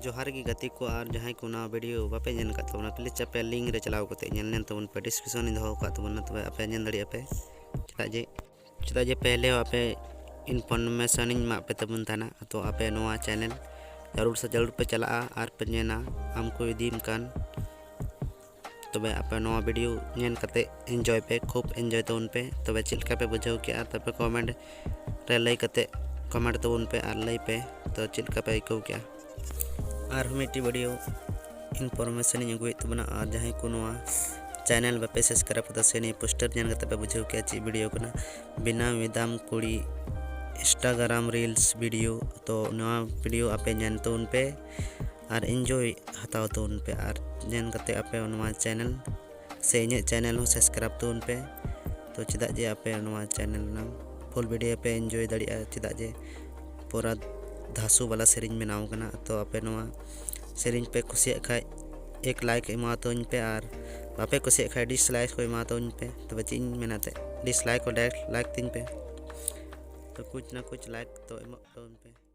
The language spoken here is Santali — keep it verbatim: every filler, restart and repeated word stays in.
ᱡᱚᱦᱟᱨ ᱜᱮ ᱜᱟᱛᱮ ᱠᱚ, ᱟᱨ ᱡᱟᱦᱟᱸᱭ ᱠᱚ ᱱᱚᱣᱟ ᱵᱷᱤᱰᱤᱭᱳ ᱵᱟᱯᱮ ᱧᱮᱞ ᱟᱠᱟᱫ ᱛᱟᱵᱚᱱᱟ, ᱯᱞᱤᱡᱽ ᱟᱯᱮ ᱞᱤᱝᱠ ᱨᱮ ᱪᱟᱞᱟᱣ ᱠᱟᱛᱮ ᱧᱮᱞ ᱧᱮᱞ ᱛᱟᱵᱚᱱ ᱯᱮ, ᱰᱤᱥᱠᱨᱤᱯᱥᱚᱱ ᱨᱤᱧ ᱫᱚᱦᱚ ᱟᱠᱟᱫ ᱛᱟᱵᱚᱱᱟ, ᱛᱚᱵᱮ ᱟᱯᱮ ᱧᱮᱞ ᱫᱟᱲᱮᱭᱟᱜᱼᱟ ᱯᱮ᱾ ᱪᱮᱫᱟᱜ ᱡᱮ ᱪᱮᱫᱟᱜ ᱡᱮ ᱯᱮᱦᱞᱮ ᱦᱚᱸ ᱟᱯᱮ ᱤᱱᱯᱷᱚᱨᱢᱮᱥᱚᱱ ᱤᱧ ᱮᱢᱟᱜ ᱯᱮ ᱛᱟᱵᱚᱱ ᱛᱟᱦᱮᱱᱟ, ᱛᱚ ᱟᱯᱮ ᱱᱚᱣᱟ ᱪᱮᱱᱮᱞ ᱡᱟᱹᱨᱩᱲ ᱥᱮ ᱡᱟᱹᱨᱩᱲ ᱯᱮ ᱪᱟᱞᱟᱜᱼᱟ ᱟᱨ ᱯᱮ ᱧᱮᱞᱟ ᱟᱢ ᱠᱚ ᱤᱫᱤᱭᱮᱢ ᱠᱟᱱ᱾ ᱛᱚᱵᱮ ᱟᱯᱮ ᱱᱚᱣᱟ ᱵᱷᱤᱰᱤᱭᱳ ᱧᱮᱞ ᱠᱟᱛᱮ ᱮᱱᱡᱚᱭ ᱯᱮ, ᱠᱷᱩᱵ ᱮᱱᱡᱚᱭ ᱛᱟᱵᱚᱱ ᱯᱮ᱾ ᱛᱚᱵᱮ ᱪᱮᱫ ᱞᱮᱠᱟ ᱯᱮ ᱵᱩᱡᱷᱟᱹᱣ ᱠᱮᱜᱼᱟ, ᱛᱚᱵᱮ ᱠᱚᱢᱮᱱᱴ ᱨᱮ ᱞᱟᱹᱭ ᱠᱟᱛᱮ ᱠᱚᱢᱮᱱᱴ ᱛᱟᱵᱚᱱ ᱯᱮ ᱟᱨ ᱞᱟᱹᱭ ᱯᱮ ᱛᱚ ᱪᱮᱫ ᱞᱮᱠᱟ ᱯᱮ ᱟᱹᱭᱠᱟᱹᱣ ᱠᱮᱜᱼᱟ᱾ ᱟᱨᱦᱚᱸ ᱢᱤᱫᱴᱤᱡ ᱵᱷᱤᱰᱤᱭᱳ ᱤᱱᱯᱷᱚᱨᱢᱮᱥᱚᱱ ᱤᱧ ᱟᱹᱜᱩᱭᱮᱫ ᱛᱟᱵᱚᱱᱟ, ᱟᱨ ᱡᱟᱦᱟᱸᱭ ᱠᱚ ᱱᱚᱣᱟ ᱪᱮᱱᱮᱞ ᱵᱟᱯᱮ ᱥᱟᱵᱥᱠᱨᱟᱭᱤᱵ ᱠᱟᱫᱟ ᱥᱮ ᱱᱤᱭᱟᱹ ᱯᱳᱥᱴᱟᱨ ᱧᱮᱞ ᱠᱟᱛᱮ ᱯᱮ ᱵᱩᱡᱷᱟᱹᱣ ᱠᱮᱜᱼᱟ ᱪᱮᱫ ᱵᱷᱤᱰᱤᱭᱳ ᱠᱟᱱᱟ, ᱵᱮᱱᱟᱣ ᱮᱫᱟᱢ ᱠᱩᱲᱤ ᱤᱱᱥᱴᱟᱜᱨᱟᱢ ᱨᱤᱞᱥ ᱵᱷᱤᱰᱤᱭᱳ᱾ ᱛᱚ ᱱᱚᱣᱟ ᱵᱷᱤᱰᱤᱭᱳ ᱟᱯᱮ ᱧᱮᱞ ᱛᱟᱵᱚᱱ ᱯᱮ ᱟᱨ ᱮᱱᱡᱚᱭ ᱦᱟᱛᱟᱣ ᱛᱟᱵᱚᱱ ᱯᱮ, ᱟᱨ ᱧᱮᱞ ᱠᱟᱛᱮ ᱟᱯᱮ ᱱᱚᱣᱟ ᱪᱮᱱᱮᱞ ᱥᱮ ᱤᱧᱟᱹᱜ ᱪᱮᱱᱮᱞ ᱦᱚᱸ ᱥᱟᱵᱥᱠᱨᱟᱭᱤᱵ ᱛᱟᱵᱚᱱ ᱯᱮ᱾ ᱛᱚ ᱪᱮᱫᱟᱜ ᱡᱮ ᱟᱯᱮ ᱱᱚᱣᱟ ᱪᱮᱱᱮᱞ ᱨᱮᱱᱟᱜ ᱯᱷᱩᱞ ᱵᱷᱤᱰᱤᱭᱳ ᱯᱮ ᱮᱱᱡᱚᱭ ᱫᱟᱲᱮᱭᱟᱜᱼᱟ, ᱪᱮᱫᱟᱜ ᱡᱮ ᱯᱩᱨᱟ ᱫᱷᱟᱥᱩ ᱵᱟᱞᱟ ᱥᱮᱨᱮᱧ ᱵᱮᱱᱟᱣ ᱠᱟᱱᱟ᱾ ᱛᱚ ᱟᱯᱮ ᱱᱚᱣᱟ ᱥᱮᱨᱮᱧ ᱯᱮ ᱠᱩᱥᱤᱭᱟᱜ ᱠᱷᱟᱡ ᱮᱠ ᱞᱟᱭᱤᱠ ᱮᱢᱟ ᱛᱟᱹᱧ ᱯᱮ, ᱟᱨ ᱵᱟᱯᱮ ᱠᱩᱥᱤᱭᱟᱜ ᱠᱷᱟᱡ ᱰᱤᱥᱞᱟᱭᱤᱠ ᱠᱚ ᱮᱢᱟ ᱛᱟᱹᱧ ᱯᱮ᱾ ᱛᱚᱵᱮ ᱪᱮᱫ ᱤᱧ ᱢᱮᱱᱟ ᱛᱮ, ᱰᱤᱥᱞᱟᱭᱤᱠ ᱠᱚ ᱰᱟᱭᱨᱮᱠᱴ ᱞᱟᱭᱤᱠ ᱛᱤᱧ ᱯᱮ᱾ ᱛᱚ ᱠᱩᱪ ᱱᱟ ᱠᱩᱪ ᱞᱟᱭᱤᱠ ᱛᱚ ᱮᱢᱚᱜ ᱛᱟᱵᱚᱱ ᱯᱮ᱾